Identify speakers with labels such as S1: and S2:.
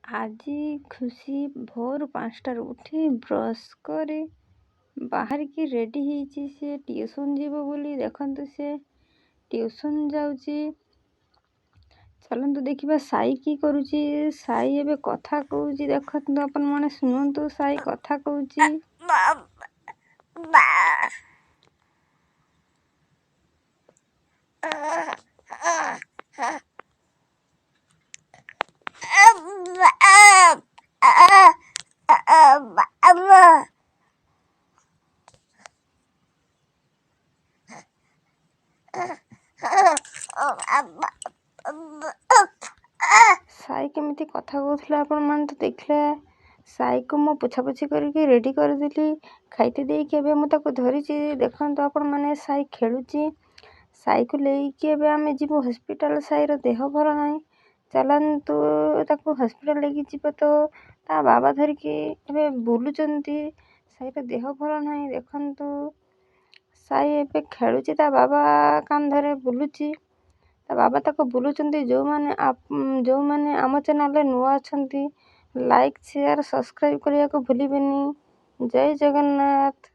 S1: ଆଜି ଖୁସି ଭୋରୁ 5ଟାରୁ ଉଠି ବ୍ରସ୍ କରି ବାହାରିକି ରେଡ଼ି ହେଇଛି, ସେ ଟ୍ୟୁସନ୍ ଯିବ ବୋଲି। ଦେଖନ୍ତୁ, ସେ ଟ୍ୟୁସନ୍ ଯାଉଛି। ଚାଲନ୍ତୁ ଦେଖିବା ସାଇ କି କରୁଛି। ସାଇ ଏବେ କଥା କହୁଛି। ଦେଖନ୍ତୁ ଆପଣମାନେ, ଶୁଣନ୍ତୁ, ସାଇ କଥା କହୁଛି। ସାଇ କେମିତି କଥା କହୁଥିଲା ଆପଣମାନେ ତ ଦେଖିଲେ। ସାଇକୁ ମୁଁ ପୋଛାପୋଛି କରିକି ରେଡ଼ି କରିଦେଲି ଖାଇତେ ଦେଇକି। ଏବେ ମୁଁ ତାକୁ ଧରିଛି। ଦେଖନ୍ତୁ ଆପଣମାନେ, ସାଇ ଖେଳୁଛି। ସାଇକୁ ନେଇକି ଏବେ ଆମେ ଯିବୁ ହସ୍ପିଟାଲ। ସାଇର ଦେହ ଭଲ ନାହିଁ, ଚାଲନ୍ତୁ ତାକୁ ହସ୍ପିଟାଲ ନେଇକି ଯିବା। ତ ତା ବାବା ଧରିକି ଏବେ ବୁଲୁଛନ୍ତି। ସାଇର ଦେହ ଭଲ ନାହିଁ। ଦେଖନ୍ତୁ, ସାଇ ଏବେ ଖେଳୁଛି, ତା ବାବା କାନ୍ଧରେ ବୁଲୁଛି, ତା ବାବା ତାକୁ ବୁଲୁଛନ୍ତି। ଯେଉଁମାନେ ଆମ ଚ୍ୟାନେଲରେ ନୂଆ ଅଛନ୍ତି, ଲାଇକ୍, ସେୟାର, ସବସ୍କ୍ରାଇବ୍ କରିବାକୁ ଭୁଲିବେନି। ଜୟ ଜଗନ୍ନାଥ।